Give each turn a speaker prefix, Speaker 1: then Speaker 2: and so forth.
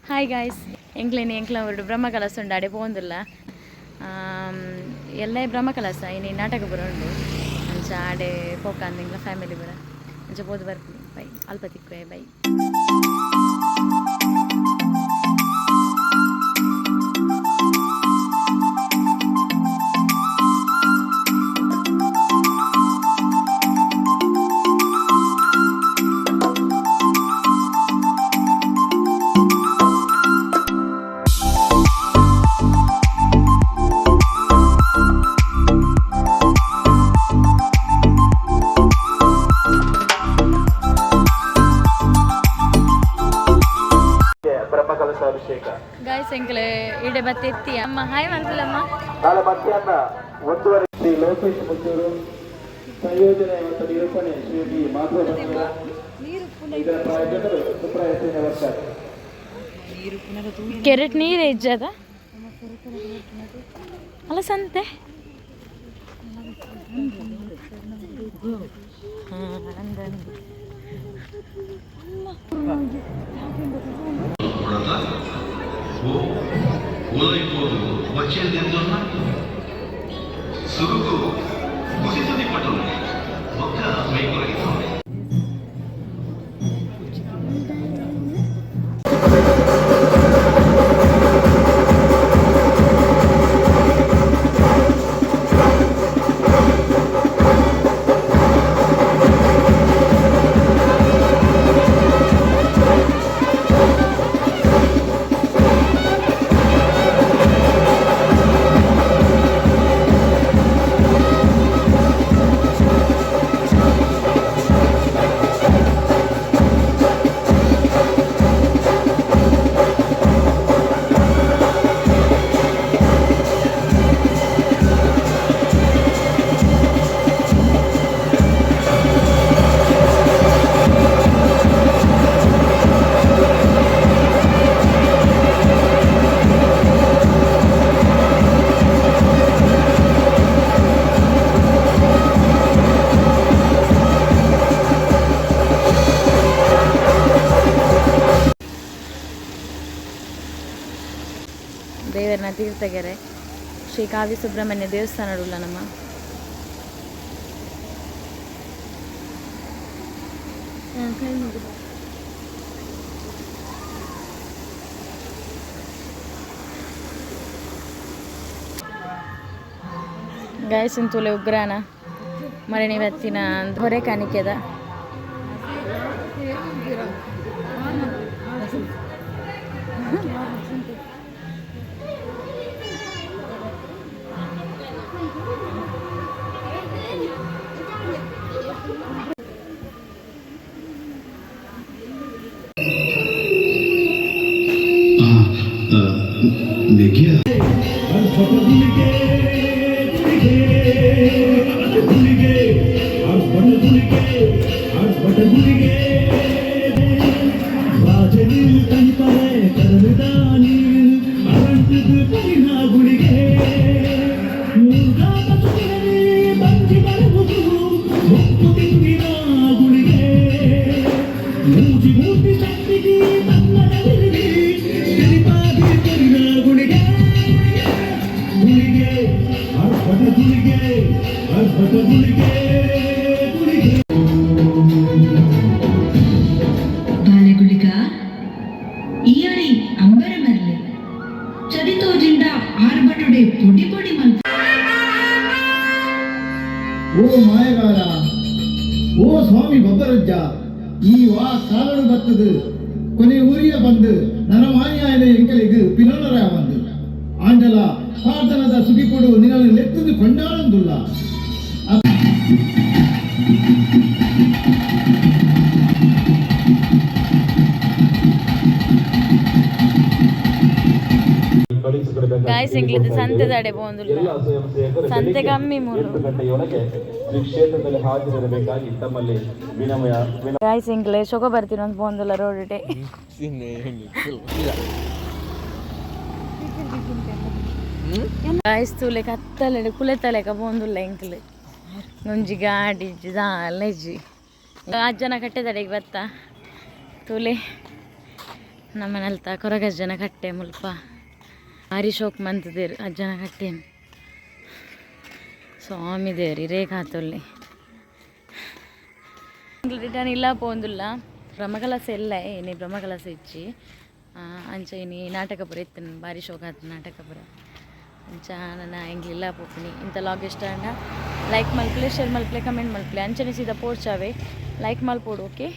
Speaker 1: Hi guys, ಎಂಕ್ಲೇನಿ ಎಂಕ್ಲ ಊರುಡು ಬ್ರಹ್ಮ ಕಲಸ ಉಂಡು, ಅಡೆ ಪೋಂದುಲ್ಲ. ಎಲ್ಲ ಬ್ರಹ್ಮ ಕಲಸ ಇನಿ ನಾಟಕ ಪೂರ ಉಂಡು. ಅಂಚ ಆಡೆ ಪೋಕಂದು ಎಂಕ್ಲ ಫ್ಯಾಮಿಲಿ ಪೂರ ಅಂಚ ಪೋದು ಬರ್ಪುನಿ. ಬೈ, ಅಲ್ಪ ತಿಕ್ಕುವೆ, ಬೈ.
Speaker 2: ಬ್ರಹ್ಮಕಲಶಾಭಿಷೇಕ.
Speaker 1: ಗಾಯ್ಸ್, ಎಂಕ್ಲೆ ಇಡೆ ಬತ್ತೆ ಎತ್ತಿ ಅಮ್ಮ ಹಾಯ್ ಮನ್ಸುಲಮ್ಮ.
Speaker 2: ನಾಳೆ ಮಧ್ಯಾಹ್ನ 1:30 ಶ್ರೀ ಲೋಕೇಶ್ ಮುದ್ದೂರು ಸಂಯೋಜನೆ ಮತ್ತು ನಿರೂಪಣೆ ಶ್ರೀ ಬಿ ಮಾಧವ ಬಂಗೇರ. ಇದರ ಪ್ರಾಯೋಜಕರು ಸುಪ್ರಾಯ ಶ್ರೀನಿವಾಸ.
Speaker 1: ಕೆರೆಟ್ ನೀರು ಇಜ್ಜದ ಅಲ್ಲ ಸಂತೆ.
Speaker 3: వచ్చేదెందున్న ಸುರುಗು ಕುಸಿತುದಿ ಪಟು ಒಕ್ಕ ಮೈಕೊರಗಿತು.
Speaker 1: ದೇವರನ ತೀರ್ಥಗೆರೆ ಶ್ರೀ ಕಾವಿ ಸುಬ್ರಹ್ಮಣ್ಯ ದೇವಸ್ಥಾನ ಉಲ್ಲ ನಮ್ಮ. ಗಾಯಸ್, ತುಲೆ ಉಗ್ರಾನ ಮರಣಿ ಬತ್ತಿನ ಹೊರೆ ಕಾಣಿಕೆದ.
Speaker 4: ಬಾಲೆಗುಳಿಗ ಈಯರಿ ಅಂಬರ ಮರ್ಲೆ ಚದಿತೋಜಿಂಡ ಆರ್ಭಟೊಡೆ ಪೊಡಿ ಪೊಡಿ ಮಲ್ತ.
Speaker 5: ಓ ಮಾಯಗಾರ, ಓ ಸ್ವಾಮಿ ಬಬ್ಬರಜ್ಜ, ಈ ವಾ ಕಾಲಡು ಬತ್ತದು ಕೊನೆ ಊರಿಯ ಬಂದು ನರಮಾನಿಯಾಯನ ಎಂಕಲಿಗೆ ಪಿಲೋನರ ಬಂದು ಆಂಡಲ ಪ್ರಾರ್ಥನದ ಸುಗಿಪುಡು ನಿನ್ನನ್ನು ಲೆತ್ತದು ಕೊಂಡಾಡಂದುಲ್ಲ.
Speaker 1: ಗಾಯ್ಸ್, ಎಂಕ್ಲದ ಸಂತೆದಾಡೆ ಪೋಂದುಲ್ಲ.
Speaker 2: ಎಲ್ಲ ಸ್ವಯಂ ಸೇವಕರು
Speaker 1: ಸಂತೆ
Speaker 2: ಬೆಳಿಗ್ಗೆ
Speaker 1: ಕಮ್ಮಿ ಮೂಲು.
Speaker 2: 8 ಗಂಟೆಯೊಳಗೆ ಶ್ರೀ ಕ್ಷೇತ್ರದಲ್ಲಿ ಹಾಜರಿರಬೇಕಾಗಿ ತಮ್ಮಲ್ಲಿ ವಿನಮಯ ವಿನ
Speaker 1: ಗಾಯ್ಸ್, ಎಂಕ್ಲೆ ಶೊಕ ಬರ್ತೀನಿ ಒಂದು ಪೋಂದುಲ್ಲ ರೋಡ್. ಗಾಯ್ಸ್, ತೂಲೆ ಕತ್ತಲೆ ಕುಲೆತಲೆಕ ಪೋಂದುಲ್ಲ ಎಂಕ್ಲೆ. ಒಂಜಿ ಗಾಡಿ ಇಜ್ಜಿ, ದಾಲ ಇಜ್ಜಿ. ಅಜ್ಜನ ಕಟ್ಟೆದಡೆಗೆ ಬತ್ತ ತೂಲೆ. ನಮ್ಮನಲ್ತ ಕೊರಗಜ್ಜನ ಕಟ್ಟೆ ಮುಲ್ಪ ಬಾರಿ ಶೋಕ್ ಮಂತುದೆರ್ ಅಜ್ಜನ ಕಟ್ಟೆನ್. ಸ್ವಾಮಿ ದೇವ್ರಿ ಇರೇಗಾತೊಲ್ಲಿ. ರಿಟರ್ನ್ ಇಲ್ಲ ಪೋಂದುಲ್ಲ. ಬ್ರಹ್ಮಕಲಸ ಎಲ್ಲ ಇನಿ ಬ್ರಹ್ಮಕಲಶ ಇಜ್ಜಿ. ಅಂಚ ಇನಿ ನಾಟಕ ಪೂರ ಇತ್ತುಂಡು, ಬಾರಿ ಶೋಕ ಆತು ನಾಟಕ ಪೂರ. ಅಂಚ ನನ ಎಂಕ್ಲ ಪೋಪಿನಿ. ಇಂತ ವ್ಲಾಗ್ ಇಷ್ಟ ಆಂಡ ಲೈಕ್ ಮಲ್ಪುಲೆ, ಶೇರ್ ಮಲ್ಪುಲೆ, ಕಮೆಂಟ್ ಮಲ್ಪುಲೆ. ಅಂಚನೆ ಸೀದಾ ಪೋಡ್ಚಾವೆ ಲೈಕ್ ಮಲ್ಪೊಡು. ಓಕೆ.